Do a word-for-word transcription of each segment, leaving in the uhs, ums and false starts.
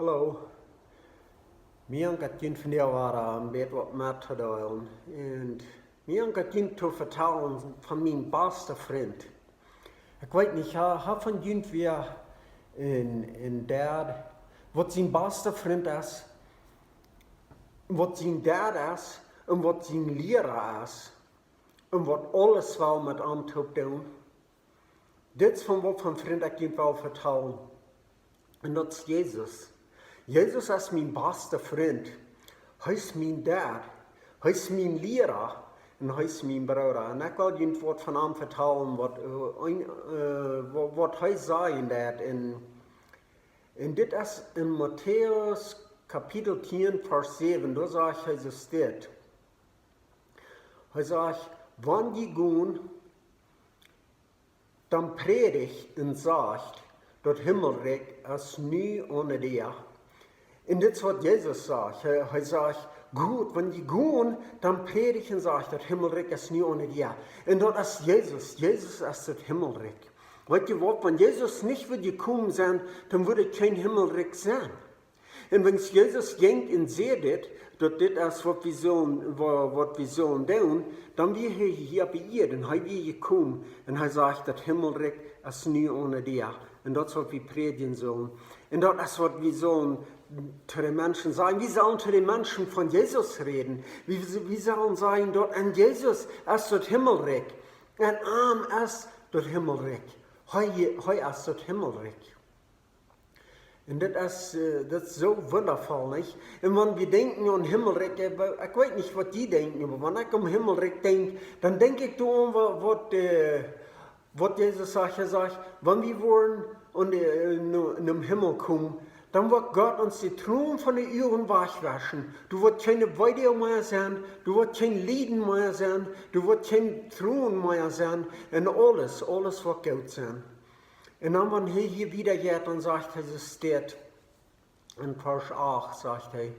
Hallo. Mie jankat junt vondoag wada een bät waut met to deelen. Un mie jankat junt to vetalen von mien basta Frint. Ekj weet nich, ha, ha von junt wäa een, een Dad, waut sien basta Frint es, waut sien Dad es, un waut sien Liera es, un waut aules well met am toop doonen. Dit es von waut von Frint ekj junt well vetalen. Un daut es Jesus. Jesus es mien basta Frint. Hee es mien Dad. Hee es mien Liera. Un hee es mien Brooda. Un ekj well junt waut von am vetalen, waut, äh, een, äh, wa-, waut hee sajen deed. Un, un dit es en Matäus Kapitel tieen, Varsch säwen. Doa sajcht Jesus dit. Hee sajcht: "Wan jie gonen, dan prädicht un sajcht: Daut Himmelrikj es nu aun de Däa." Un dit es waut Jesus sajcht. Hee, hee sajcht: "Goot, wan jie gonen, dan prädicht un sajcht: Daut Himmelrikj es nu aun de Däa." Un daut es Jesus. Jesus es daut Himmelrikj. Weet jie waut, wan Jesus nich wudd jekomen sennen, dan wudd et kjeen Himmelrikj sennen. Un wan Jesus jinkj un säd dit, daut dit es waut wie sellen, wa-, waut wie sellen doonen, dan wia hee hia opp de Ieed un hee wia jekomen un hee sajcht: "Daut Himmelrikj es nu aun de Däa." Un daut es waut wie prädjen sellen. Un daut es waut wie sellen to de Menschen sajen. Wie sellen to de Menschen von Jesus räden. Wie, wie sellen sajen, daut en Jesus es daut Himmelrikj. En am es daut Himmelrikj. Hee, hee es daut Himmelrikj. Un dit es, äh, dit es soo wundavoll, nich? Un wan wie denkjen aun Himmelrikj, äh, ekj weet nich waut jie denkjen, oba wan ekj aun Himmelrikj denkj, dan denkj ekj doaraun wa-, waut, äh, waut Jesus sajcht. Hee sajcht: "Wan wie woaren aun de, äh, no, nom Himmel komen, dan woat Gott ons de Tronen von de Uagen wajchwauschen. Doa woat kjeene Weedoag mea sennen, doa woat kjeen Lieden mea sennen, doa woat kjeen Tronen mea sennen. Un aules, aules woat goot sennen." Un dan, wan hee hia wieda jeit, dan sajcht hee, soo steit en Varsch acht, sajcht hee: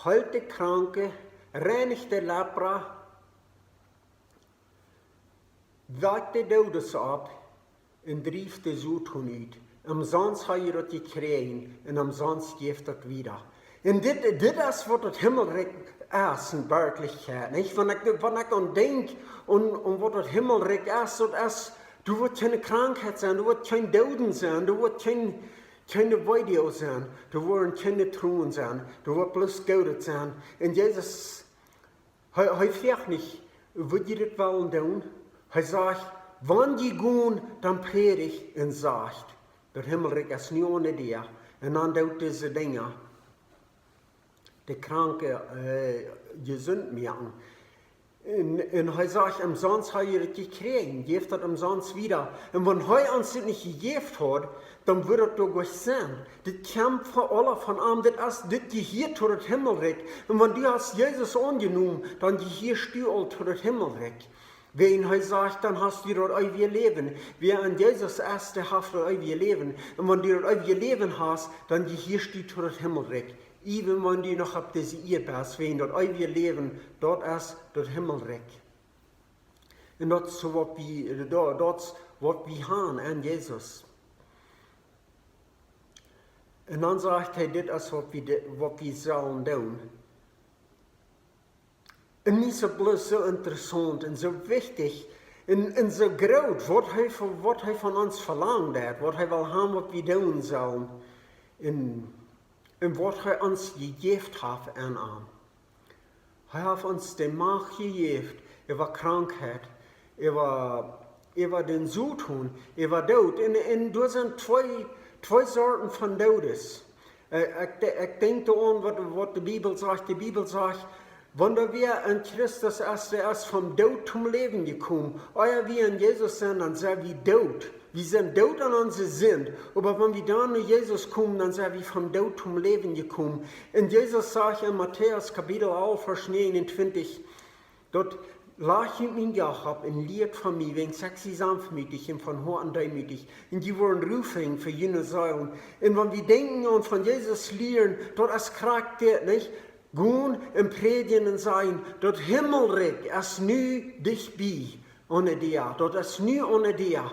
"Heelt de Kranke, reinicht de Lepra, wakt de Doodes opp un drieft de Soton ut. Omsonst ha jie daut jekjräajen un omsonst jäft daut wieda." Un dit, dit es waut daut Himmelrikj es en Werkjlichkjeit, nich? Wan ekj, wan ekj aun denkj aun, aun waut daut Himmelrikj es, daut es, doa woat kjeene Krankheit sennen, doa woat kjeen Dooden sennen, doa woat kjeen, kjeene Weedoag sennen, doa woaren kjeene Tronen sennen, doa woat bloos Goodet sennen. Un Jesus, hee, hee fruach nich: "Wudd jie dit wellen doonen?" Hee sajcht: "Wan jie gonen, dan prädicht un sajcht: Daut Himmelrikj es nu aun de Däa." Un dan doot dise Dinja, de Kranke, äh, jesunt moaken. Un, un hee sajcht: "Omsonst ha jie daut jekjräajen, jäft daut omsonst wieda." Un wan hee ons dit nich jejäft haud, dan wudd daut doch nich sennen. Dit kjemt von, aula von am, dit es, dit jehieet to daut Himmelrikj. Un wan du hast Jesus aunjenomen, dan jehieescht du aul to daut Himmelrikj. Wäajen hee sajcht, dan hast du daut eewje Läwen. Wäa aun Jesus es, dee haft daut eewje Läwen. Un wan du daut eewje Läwen hast, dan jehieescht du to daut Himmelrikj. Iewen wan du noch opp dise Ieed best, wäajen daut eewje Läwen, daut es daut Himmelrikj. Un daut es waut wie, daut, daut es waut wie han aun Jesus. Un dan sajcht hee, dit es waut wie de-, waut wie sellen doonen. Un mie es daut bloos soo interessaunt un soo wichtich un, un soo groot, waut hee von, waut hee von ons velangt haft, waut hee well han, waut wie doonen sellen. Un, un waut hee ons jejäft haft aun am. Hee haft ons de Macht jejäft äwa Krankheit, äwa, äwa dän Soton, äwa Doot. Un, un doa sent twee, twee Sorten von Doodes. Äh, ekj de-, ekj denkj doaraun, waut, waut de Bibel sajcht. De Bibel sajcht: "Wan wäa en Christus es, dee es vom Doot toom Läwen jekomen." Ea wie en Jesus sent, dan sent wie doot. Wie sent doot aun onse Sind. Oba wan wie dan no Jesus komen, dan sent wie vom Doot toom Läwen jekomen. Un Jesus sajcht en Matäus Kapitel alf, Varsch negenuntwintich, daut: "Lajcht junt mien Joch opp un lieet von mie, wäajen ekj sie sanftmootich un von Hoaten deemootich. Un jie woaren Ru finjen fa june Seelen." Un wan wie denkjen aun von Jesus lieren, daut es krakjt dit, nich? Gonen un prädjen un sajen: "Daut Himmelrikj es nu dicht bie, aun de Däa. Daut es nu aun de Däa."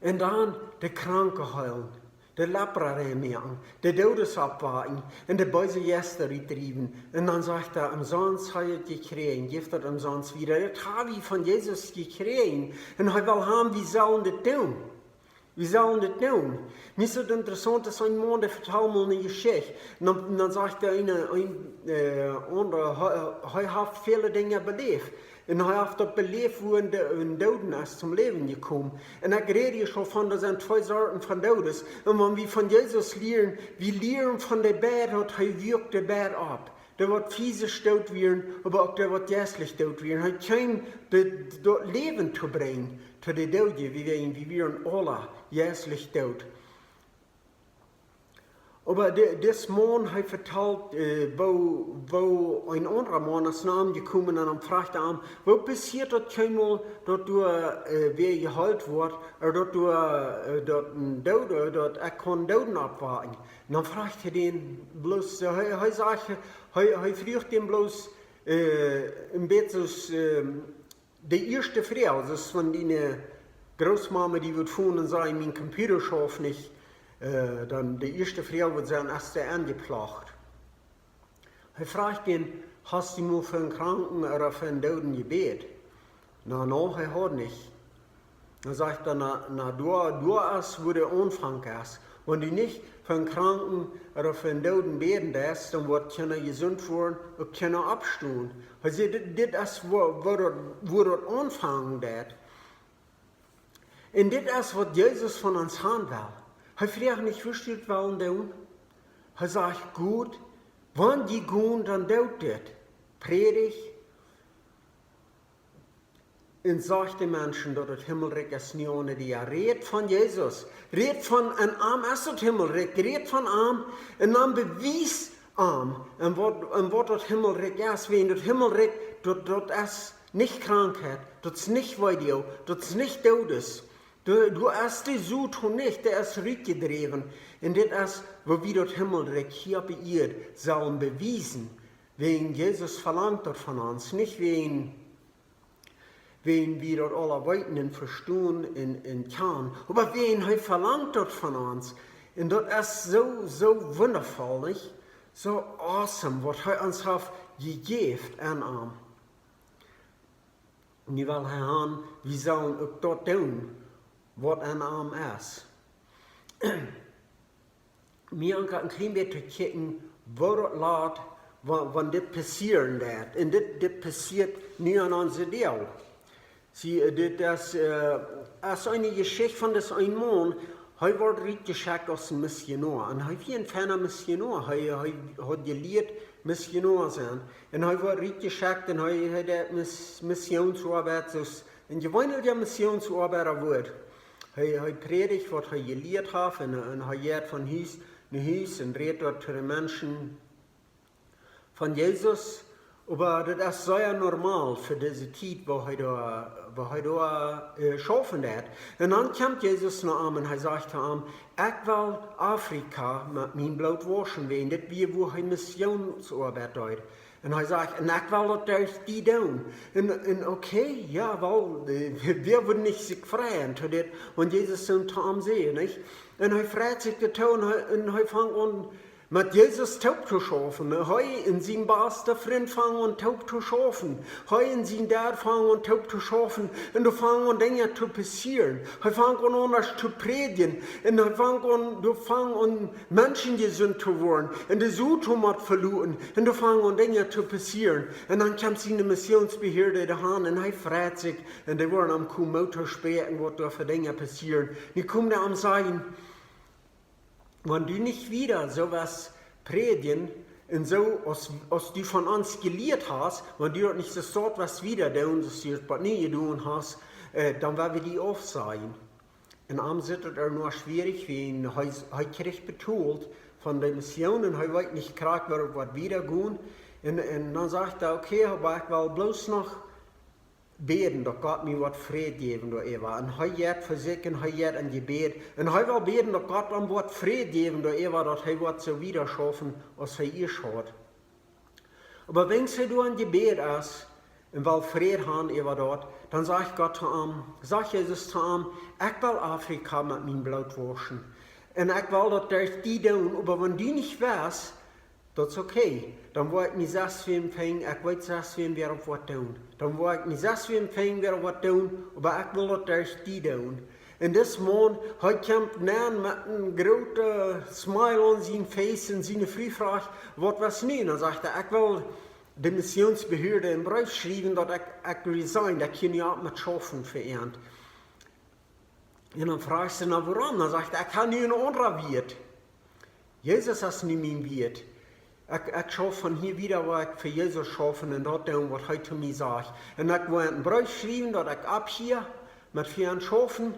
Un dan de Kranke heilen, de Lepra rein moaken, de Doodes oppwakjen un de beese Jeista utdriewen. Un dan sajcht hee: "Omsonst hab ekj daut jekjräajen, jeft daut omsonst wieda." Daut hab wie von Jesus jekjräajen. Un hee well haben, wie sellen daut doonen. Wie sellen daut doonen. Mie es daut interessaunt, daut een Maun, dee vetald mol eene Jeschicht. Un dan, dan sajcht de eena, een, äh, aundra, hee, hee haft väle Dinja beläft. Un hee haft daut beläft, woo een, De-, een Dooda es toom Läwen jekomen. Un ekj räd hia aul von, doa sent twee Sorten von Doodes. Un wan wie von Jesus lieren, wie lieren von de beid, daut hee wuak de beid opp. Dee waut fisisch doot wieren, oba uk dee waut jeistlich doot wieren. Hee kjeem de, daut Läwen to brinjen to de Doodje, wie wieren, wie wieren aula jeistlich doot. Oba de, dis Maun, hee vetalt, äh, woo, woo een aundra Maun es no am jekomen un am fruach am: "Woo passieet daut kjeenmol, daut du, äh, wada jeheelt woascht, ooda daut du, äh, daut een Dooda, daut ekj kaun Dooden oppwakjen?" Un dan fruach hee dän bloos, äh, hee, hee sajcht, hee, hee fruach dän bloos, äh, een bät soo, ähm, de ieeschte Froag, daut es wan diene Grootmama die woat fonen un sajen: "Mien Computer schauft nich", äh, dan de ieeschte Froag woat sennen: "Es dee aunjeploagt?" Hee fruach am: "Hast du mol fa eenen Kranken ooda fa eenen Dooden jebät?" "Na, na, hee haud nich." Dan sajcht hee: "Na, na, doa, doa es, wua de Aunfank es. Wan du nich fa eenen Kranken ooda fa eenen Dooden bäden deist, dan woat kjeena jesunt woaren, uk kjeena oppstonen." Hee sajcht: "Dit, dit es wua, wua daut, wua daut aunfangen deit." Un dit es waut Jesus von ons haben well. Hee fruach nich, waut wie wellen doonen. Hee sajcht: "Goot, wan jie gonen, dan doot dit. Prädicht un sajcht de Menschen, daut daut Himmelrikj es nu aun die." Räd von Jesus. Räd von, en am es daut Himmelrikj. Räd von am un dan bewies am, un waut, un waut daut Himmelrikj es. Wiels daut Himmelrikj, daut, daut es nich Krankheit, daut es nich Weedoag, daut es nich Doodes. Doa, doa es de Soton nich, dee es rutjedräwen. Un dit es, woo wie daut Himmelrikj hia opp de Ieed sellen bewiesen. Wiels Jesus velangt daut von ons, nich wiels, wiels wie daut aula weeten un vestonen un, un kjanen, oba wiels hee velangt daut von ons. Un daut es soo, soo wundafoll, nich? Soo awesome, waut hee ons haft jejäft aun am. Nu well hee haben, wie sellen uk daut doonen, waut aun am es. Mie aunkaun een kjlien bät to kjikjen, woo daut lat, wa-, wan dit passieren deit. Un dit, dit passieet nu aun onse Deel. See, äh, dit es, äh, es eene Jeschicht von dis een Maun. Hee wort rutjeschekjt aus een Missionoa. Un hee wia een feina Missionoa. Hee, hee haud jelieet Missionoa sennen. Un hee wort rutjeschekjt un hee, hee deed Mis-, Missionsoabeit, soo aus een jeweenelja Missionsoabeida wudd. Hee, hee prädicht, waut hee jelieet haft, un, un hee jinkj von Hus no Hus un räd doa to de Menschen von Jesus. Oba daut es sea normal fa dise Tiet, wua hee doa, wua hee doa, äh, schaufen deed. Un dan kjemt Jesus no am un hee sajcht to am: "Ekj well Afrika met mien Bloot wauschen." Wiels dit wia, wua hee Missionsoabeit deed. Un hee sajcht: "Un ekj well daut derch die doonen." Un, un okay, jo, well, äh, wäa wudd nich sikj freien to dit, wan Jesus soo to am säd, nich? Un hee freit sikj doatoo un hee, un hee fangt aun met Jesus toop to schaufen. Hee un sien basta Frint fangen aun toop to schaufen. Hee un sien Dad fangen aun toop to schaufen. Un doa fangen aun Dinja to passieren. Hee fangt aun aundasch to prädjen. Un hee fangt aun, doa fangen aun Menschen jesunt to woaren. Un de Soton mott veloten. Un doa fangen aun Dinja to passieren. Un dan kjemt siene Missionsbeheada doa aun un hee freit sikj. Un dee woaren am komen mootospäaken, waut doa fa Dinja passieren. Nu komen dee am sajen: "Wan du nich wieda soo waut prädjen un soo aus, aus du von ons jelieet hast, wan du daut nich soo waut wieda doonen, soo aus du daut bie mie jedonen hast, äh, dan woa wie die aufsajen." Un am sitt daut nu schwierich, wiels hee, hee kjricht betolt von de Mission un hee weet nich krakjt, woo daut woat wieda gonen. Un, un dan sajcht hee: "Okay, oba ekj well bloos noch bäden, daut Gott mie woat Fräd jäwen doaräwa." Un hee jeit fa sikj un hee jeit em Jebäd. Un hee well bäden, daut Gott am woat Fräd jäwen doaräwa, daut hee woat soo wieda schaufen, aus hee ieescht haud. Oba wan hee doa em Jebäd es, un well Fräd han äwa daut, dan sajcht Gott to am, sajcht Jesus to am: "Ekj well Afrika met mien Bloot wauschen. Un ekj well daut derch die doonen, oba wan du nich west, daut es okay. Dan woa ekj mie sest wäm finjen, ekj weet sest wäm, wäa daut woat doonen. Dan woa ekj mie sest wäm finjen, wäa daut woat doonen, oba ekj well daut derch die doonen." Un dis Maun, hee kjemt nenn met een groote smile aun sien face un siene Fru fruach: "Waut west nu?" Un dan sajcht hee: "Ekj well de Missionsbehörd een Breef schriewen, daut ekj, ekj resign, daut ekj hia nich opp mea schaufen fa an." Un dan fruach see: "Na, wuarom?" Dan sajcht hee: "Ekj hab nu een aundren Wieet. Jesus es nu mien Wieet. Ekj, ekj schauf von hia wieda, woa ekj fa Jesus schaufen un daut doonen, waut hee to mie sajcht. Un ekj woa een Breef schriewen, daut ekj opphier met fa an schaufen."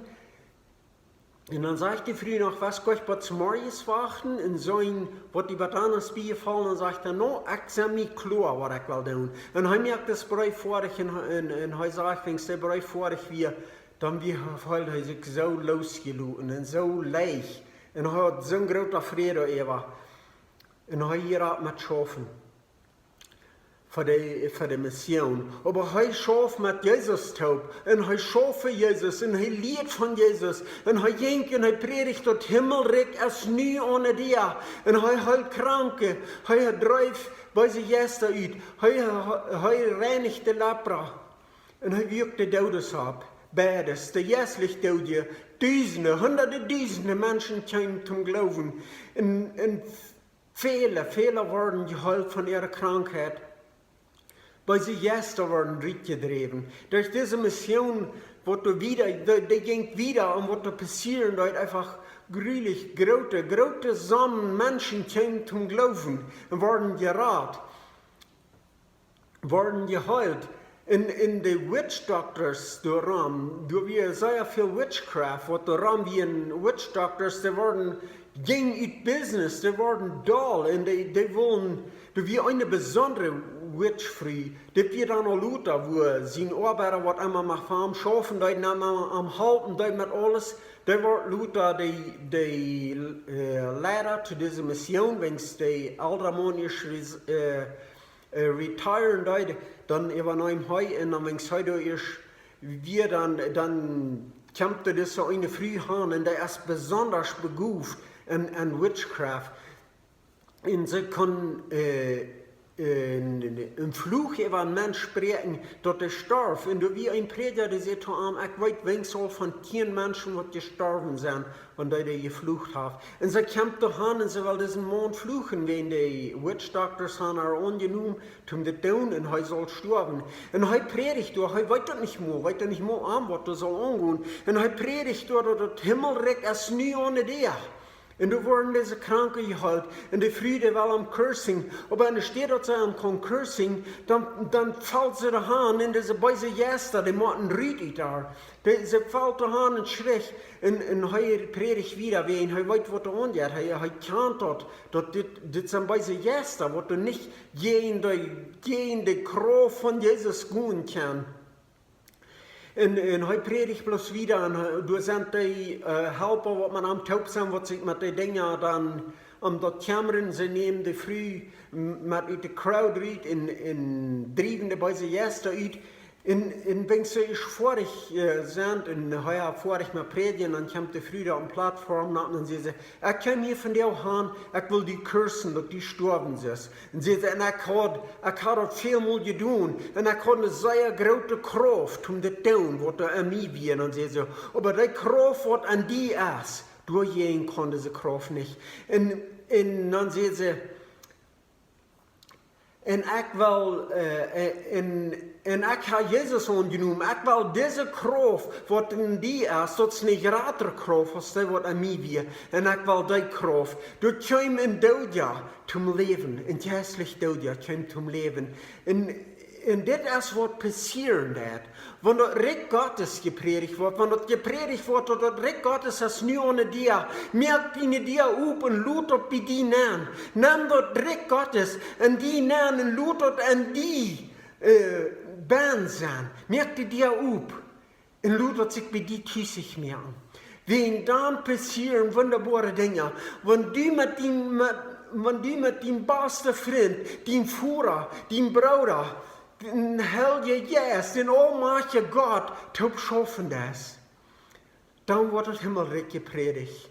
Un dan sajcht de Fru noch: "West du nich bat zemorjes wachten un seenen, waut die bat aundasch biefault?" Dan sajcht hee: "No, ekj sie mie kloa, waut ekj well doonen." Un hee moakt dis Breef foadich un, un, un hee sajcht, wan de Breef foadich wia, dan wia, feeld hee sikj soo losjeloten un soo leicht. Un hee haud soon grooten Fräd doaräwa. Un hee hieed opp met schaufen fa de, fa de Mission. Oba hee schauft met Jesus toop. Un hee schauft fa Jesus. Un hee lieet von Jesus. Un hee jinkj un hee prädicht: "Daut Himmelrikj es nu aun de Däa." Un hee heeld Kranke. Hee dreef beese Jeista ut. Hee, hee reinicht de Lepra. Un hee wuak de Doodes opp. Beides, de jeistlich Doodje. Dusende, hundade Dusende Menschen kjeemen toom Gloowen. Un, un väle, väle worden jeheelt von äare Krankheit. Beese Jeista worden rutjedräwen. Derch dise Mission, waut doa wieda, dee, dee jinkj wieda, un waut doa passieren deed, eefach jreslich groote, groote Sommen Menschen kjeemen toom Gloowen un worden jerat, worden jeheelt. Un, un de witch doctors doarom, doa wia sea väl witchcraft, waut doarom wia, witch doctors, dee worden, jinjen ut business, dee worden doll, un dee, dee wullen, doa wia eene besondre Witch Fru, dit wia dan aul lota, wua sien Oabeida, waut emma met am schaufen deed, emma am halpen deed met aules, dee wort lota de, de, äh, Leida to dise Mission, wan de eldre Maun ieescht, äh, äh, retiren deed, dan äwaneem hee, un dan wan hee doa ieescht wia, dan, dan kjemt doa dise eene Fru han, un dee es besonda begoft en, en witchcraft. Un see kunn, äh, een, een Fluch äwa een Mensch spräakjen, daut hee storf. Un doa wia een Prädja, dee säd to am: "Ekj weet, wan aul von tieen Menschen waut jestorwen sent, wan dee, dee jeflucht haft." Un see kjemt doa han un see well disen Maun fluchen, wan de witch doctors han ar aunjenomen toom dit doonen, un hee saul stoawen. Un hee prädicht doa, hee weet daut nich mol, weet daut nich mol aun, waut doa saul aungonen. Un hee prädicht doa, daut daut Himmelrikj es nu aun de Däa. Un doa worden dise Kranke jeheelt. Un de Fru, dee well am cursing. Oba enne Städ daut see am kunn cursing, dan, dan felt see doa han, un dise beese Jeista, dee motten rut ut ar. Dee, see felt doa han un schricht. Un, un hee prädicht wieda, wiels hee weet, waut doa aunjeit. Hee, hee kjant daut, daut dit, dit sent beese Jeista, waut doa nich jäajen de, jäajen de Krauft von Jesus gonen kjennen. Un, un hee prädicht bloos wieda, un hee, doa sent dee, äh, Halpa, waut met am toop sent, waut sikj met dee Dinja dan om daut kjemmren. See nämen de Fru m-, met ut de crowd rut un, un driewen de beese Jeista ut. Un, un wan see ieescht foadich, äh, sent, un hee haft foadich met prädjen, dan kjemt de Fru doa opp de Plattform nopp un dan sajcht see: "Ekj kjeem hia vondoag han, ekj well die cursen, daut du jestorwen best." Un see säd: "Un ekj haud, ekj haud daut väl mol jedonen. Un ekj haud eene sea groote Krauft om dit doonen, waut doa en mie wia." Un see säd: "Oba dee Krauft, waut en die es, doajäajen kaun dise Krauft nich." Un, un dan säd see: "Un ekj well, äh, äh, un, un ekj hab Jesus aunjenomen. Ekj well dise Krauft, waut en die es, daut es eene jratre Krauft aus dee, waut en mie wia. Un ekj well dee Krauft." Doa kjeem een Doodja toom Läwen, een jeistlich Doodja kjeem toom Läwen. Un, un dit es, waut passieren deit, wan daut Rikj Gottes jeprädicht woat, wan daut jeprädicht woat, daut daut Rikj Gottes es nu aun de Däa, moak diene Däa op un lot daut bie die nenn. Nem daut Rikj Gottes en die nenn un lot daut en die, äh, benn sennen. Moak de Däa op un lot daut sikj bie die tus moaken. Wan dan passieren wundaboare Dinja. Wan du met dien, met, wan du met dien basta Frint, dien Voda, dien Brooda, dän Heiljen Jeist, dän aulmajchtjen Gott, toop schaufen deist, dan woat daut Himmelrikj jeprädicht.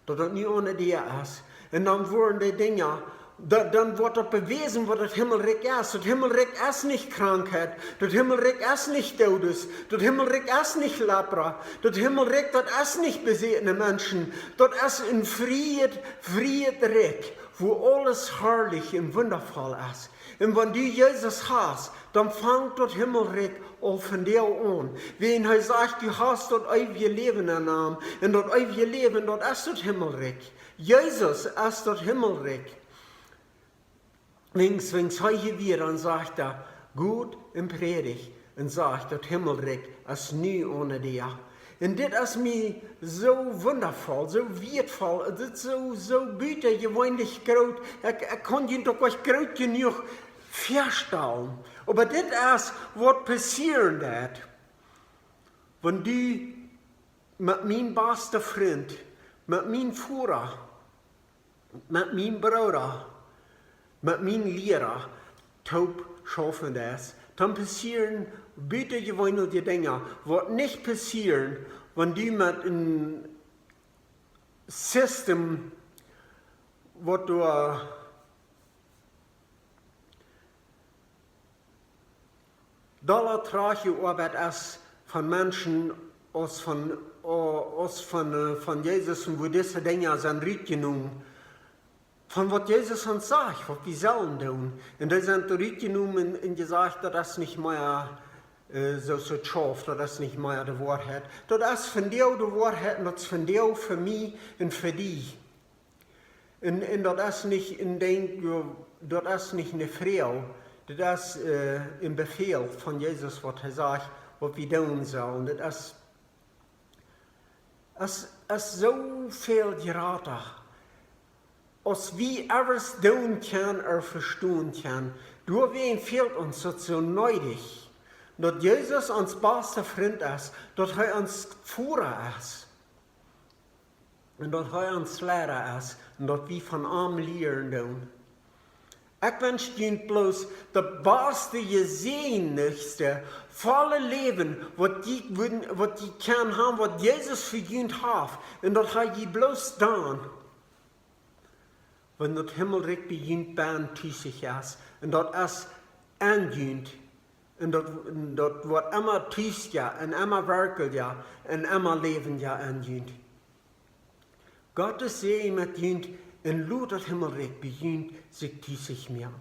Daut daut nu aun de Däa es. Un dan woaren dee Dinja, dan, dan woat daut bewäsen, waut daut Himmelrikj es. Daut Himmelrikj es nich Krankheit. Daut Himmelrikj es nich Doodes. Daut Himmelrikj es nich Lepra. Daut Himmelrikj, daut es nich besätne Menschen. Daut es een frieet, frieet Rikj, wua aules harlich un wundavoll es. Un wan du Jesus hast, dan fangt daut Himmelrikj aul vondoag aun. Wan hee sajcht, du hast daut eewje Läwen en am. Un daut eewje Läwen, daut es daut Himmelrikj. Jesus es daut Himmelrikj. Wiels, wiels hee hia wia, dan sajcht hee, got un prädicht un sajcht, daut Himmelrikj es nu aun de Däa. Un dit es mie soo wundavoll, soo wieetvoll, dit es soo, soo butajeweenlich groot. Ekj, ekj kaun junt daut nich groot jenuach väastalen. Oba dit es, waut passieren deit, wan du met mien basta Frint, met mien Voda, met mien Brooda, met mien Liera toop schaufen deist, dan passieren butajeweenliche Dinja, waut nich passieren, wan du met een System, waut doa dolla trajchtjeoabeit es von Menschen aus von, aus von, äh, von Jesus un wua dise Dinja sent rutjenomen. Von waut Jesus ons sajcht, waut wie sellen doonen. Un dee sent rutjenomen un jesajcht, daut es nich mea, äh, soo, soo scharf, daut es nich mea de Woarheit. Daut es vondoag de Woarheit un daut es vondoag fa mie un fa die. Un, un daut es nich een Dinkj, jo, daut es nich een Froag, daut es, äh, een Befäl von Jesus, waut hee sajcht, waut wie doonen sellen. Daut es, es, es soo väl jrata, aus wie ever doonen kjennen ooda vestonen kjennen. Doawäajen fält ons daut soo needich, daut Jesus ons basta Frint es, daut hee ons Voda es. Un daut hee ons Liera es un daut wie von am lieren doonen. Ekj wensch junt bloos daut baste, jesäajendste, volle Läwen, waut jie wudden, waut jie kjennen haben, waut Jesus fa junt haft. Un daut hee jie bloos dan, wan daut Himmelrikj bie junt bennen tus es. Un daut es en junt. Un daut, un daut woat emma tuja un emma werkjelja un emma läwendja en junt. Gott es Säajen met junt un lot daut Himmelrikj bie junt sikj tus moaken.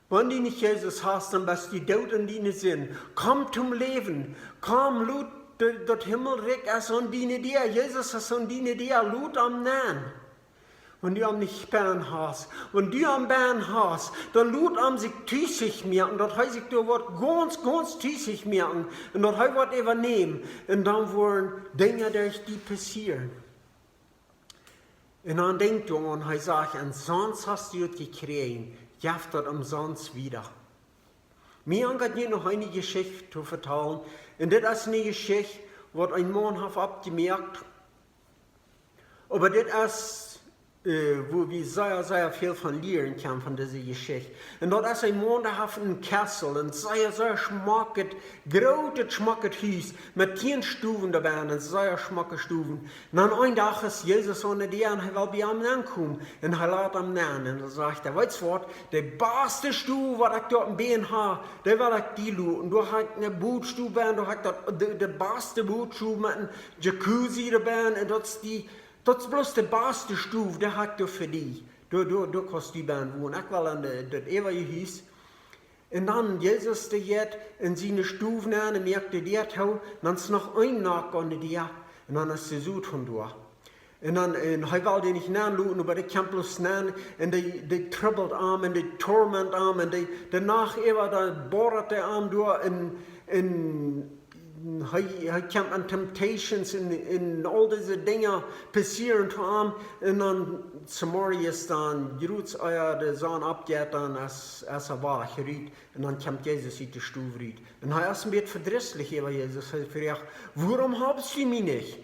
Wan du nich Jesus hast, dan best du doot en diene Sind. Komm toom Läwen. Komm, lot de-, daut Himmelrikj es aun diene Däa. Jesus es aun diene Däa. Lot am nenn. Wan du am nich bennen hast, wan du am bennen hast, dan lot am sikj tus moaken, daut hee sikj doa woat gaunz, gaunz tus moaken un daut hee woat äwanämen. Un dan woaren Dinja derch die passieren. Un dan denkj doaraun, hee sajcht, un sonst hast du daut jekjräajen, jeff daut omsonst wieda. Mie aunjeit nu noch eene Jeschicht to vetalen. Un dit es eene Jeschicht, waut een Maun haft oppjemoakt. Oba dit es, äh, wua wie sea, sea väl von lieren kjennen von dise Jeschicht. Un daut es een Maun, dee haft een Castle, een sea, sea schmocket, grootet, schmocket Hus, met tieen Stowen doabennen, een sea schmocke Stowen. Un dan een Dach es Jesus aun de Däa un hee well bie am nenkomen. Un hee lat am nenn. Un dan sajcht hee: "Weetst waut? De baste Stow, waut ekj doa bennen hab, dee well ekj die loten. Doa hab ekj eene Bodstow bennen, doa hab ekj daut, de, de baste Bodstow met een Jacuzzi doabennen. Un daut es dee, daut es bloos de baste Stow, dee hab ekj doa fa die. Doa, doa, doa kaust du bennen wonen. Ekj well en de, daut eewje Hus." Un dan Jesus, dee jeit en siene Stow nenn un moakt de Däa too, dan es noch een Nock aun de Däa, un dan es de Sot von doa. Un dan, un hee well dee nich nenn loten, oba dee kjemt bloos nenn, un dee, dee trubbelt am, un dee torment am, un dee, de Nacht äwa, dan bodat dee am doa, un, un hee, hee kjemt aun Temptations un, un aul dise Dinja passieren to am. Un dan zemorjes dan, jrods ea de Sonn oppjeit, dan es, es hee wajch rut. Un dan kjemt Jesus ut de Stow rut. Un hee es een bät vedrisslich äwa Jesus. Hee froagt: "Wuarom halpst du mie nich?"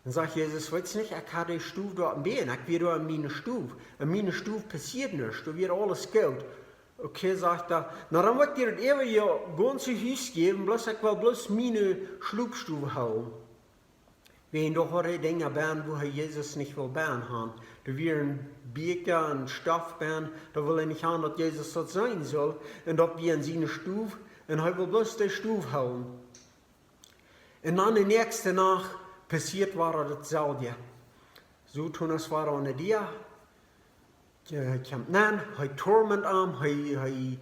Un sajcht Jesus: "Weetst nich, ekj haud de Stow doa bennen. Ekj wia doa en miene Stow. En miene Stow passieed nuscht. Doa wia aules goot." Okay, sajcht hee, na dan woa ekj die daut äwaje gaunze Hus jäwen, bloos ekj well bloos miene Schlopstow hoolen. Wäajen doa haud hee Dinja benn, wua hee Jesus nich wull benn han. Doa wieren Bieekja un Stoff benn, doa wull hee nich han, daut Jesus daut seenen sull. Un daut wia en siene Stow, un hee wull bloos de Stow hoolen. Un dan de näakjste Nacht passieet wada daut selwje. Soton es wada aun de Däa. Hee kjemt nenn, hee torment am, hee, hee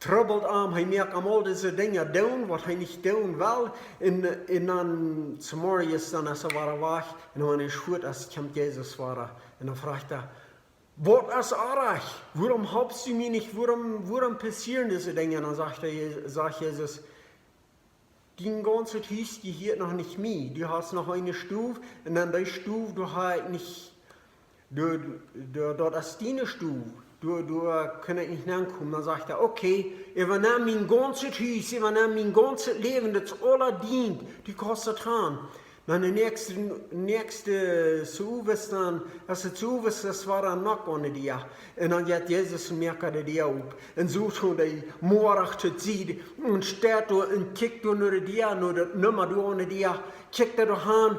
trubbelt am, hee moakt am aul dise Dinja doonen, waut hee nich doonen well. Un, un dan zemorjes, dan es hee wada wajch. Un wan hee schuat es, kjemt Jesus wada. Un dan fruacht hee: Waut es oajch? Wuarom halpst du mie nich? Wuarom, wuarom passieren dise Dinja? Un dan sajcht hee, sajcht Jesus: Dien gaunzet Hus jehieet noch nich mie. Du hast noch eene Stow, un en dee Stow, doa ha ekj nich, doa, doa, daut es diene Stow. Doa, doa kaun ekj nich nenkomen. Dan sajcht hee: Okay, äwanemm mien gaunzet Hus, äwanemm mien gaunzet Läwen, daut es aula dient. Du kaust daut han. Dan de näakjste, näakjste Sowes dan, aus et Sowes es, wada en Nock aun de Däa. Un dan jeit Jesus un moakt de Däa op. Un Soton, dee moakt daut sied, un steit doa un kjikjt doa no de Däa, no daut Numma doa aun de Däa, kjikjt hee doa han.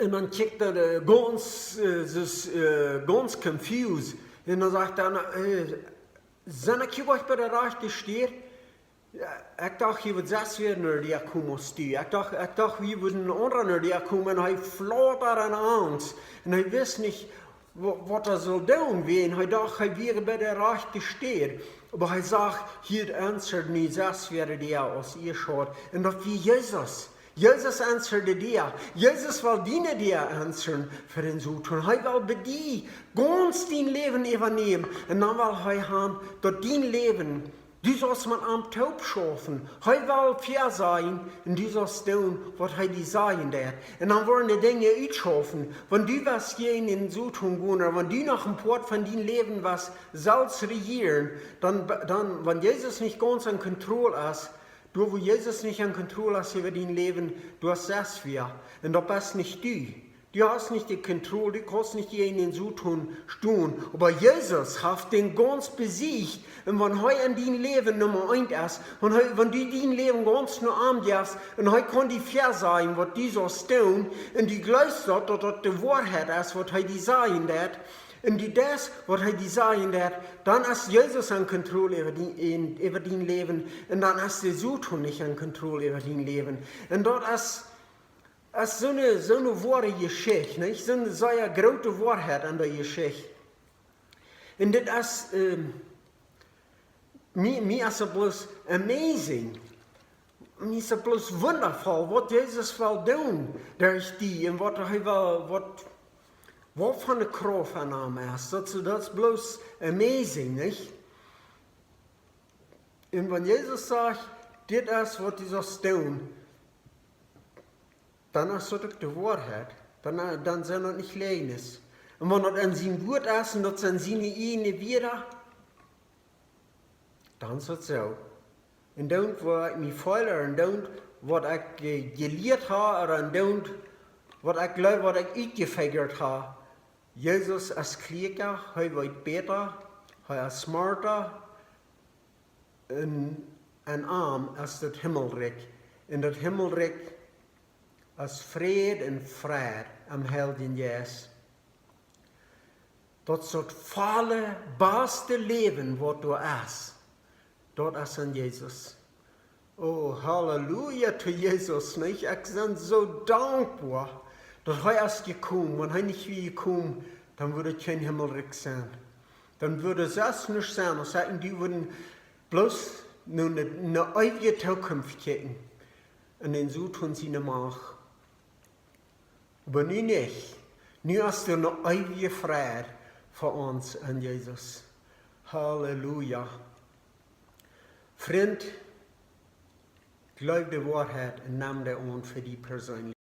Un dan kjikjt hee, äh, gaunz, äh, es, äh, gaunz confused. Un dan sajcht hee: Na, äh, sie ekj hia goanich bie de rajchte Städ? Jo, ekj docht, hia wudd sest wäa no de Däa komen aus du. Ekj docht, ekj docht, hia wudd een aundra no de Däa komen. Un hee flaut doa en Angst. Un hee wist nich, wa-, waut hee sull doonen, wiels hee docht, hee wia bie de rajchte Städ. Oba hee sach, hia answert nu sest wäa de Däa aus ea schot. Un daut wia Jesus. Jesus answert de Däa. Jesus well diene Däa answeren fa dän Soton. Hee well bie die gaunz dien Läwen äwanämen. Un dan well hee han, daut dien Läwen, du saust met am toop schaufen. Hee well väasajen un du saust doonen, waut hee die sajen deit. Un dan woaren de Dinja utschaufen. Wan du west jäajen dän Soton gonen, ooda wan du noch een Poat von dien Läwen west selfst rejieren, dan, dan, wan Jesus nich gaunz en Kontroll es, doa wua Jesus nich en Kontroll es äwa dien Läwen, doa es sest wäa. Un daut best nich du. Du hast nich de Kontroll, du kaust nich jäajen dän Soton stonen. Oba Jesus haft dän gaunz besieecht. Un wan hee en dien Läwen Numma eent es, wan hee, wan du dien Läwen gaunz no am jefst, un hee kaun die väasajen, waut du saust doonen, un du jleefst daut, daut daut de Woarheit es, waut hee die sajen deit, un du deist, waut hee die sajen deit, dan es Jesus en Kontroll äwa dien, äwa dien Läwen, un dan es de Soton nich en Kontroll äwa dien Läwen. Un daut es, es soone, soone woare Jeschicht, nich? Soone sea groote Woarheit aun de Jeschicht. Un dit es, ähm, mie, mie es et bloos amazing. Mie es et bloos wundafoll, waut Jesus well doonen derch die un waut hee well, waut, waut fa eene Krauft en am es. Daut, daut es bloos amazing, nich? Un wan Jesus sajcht, dit es waut du saust doonen, dan es daut uk de Woarheit. Dan, äh, dan sent daut nich Läajes. Un wan daut en sien Wuat es un daut sent siene ieejne Wieed, dan es daut soo. Un dan waut ekj mie feel, un dan waut ekj, äh, jelieet hab, ooda dan waut ekj jleew, waut ekj utjefiegat hab. Jesus es kjlieekja, hee weet bäta, hee es smarta, un en am es daut Himmelrikj. Un daut Himmelrikj es Fräd un Freid aum Heiljen Jeist. Daut es daut volle, baste Läwen waut doa es. Daut es en Jesus. Oh, Halleluja to Jesus, nich? Ekj sie soo dankboa, daut hee es jekomen. Wan hee nich wia jekomen, dan wudd et kjeen Himmelrikj sennen. Dan wudd et sest nich sennen, aus ekj un du wudden bloos no eene, eene eewje Tookunft kjikjen. Un dän Soton siene Macht. Oba nu nich. Nu es doa eene eewje Freid fa ons en Jesus. Halleluja. Frint, jleew de Woarheit un nem dee aun fa die perseenlich.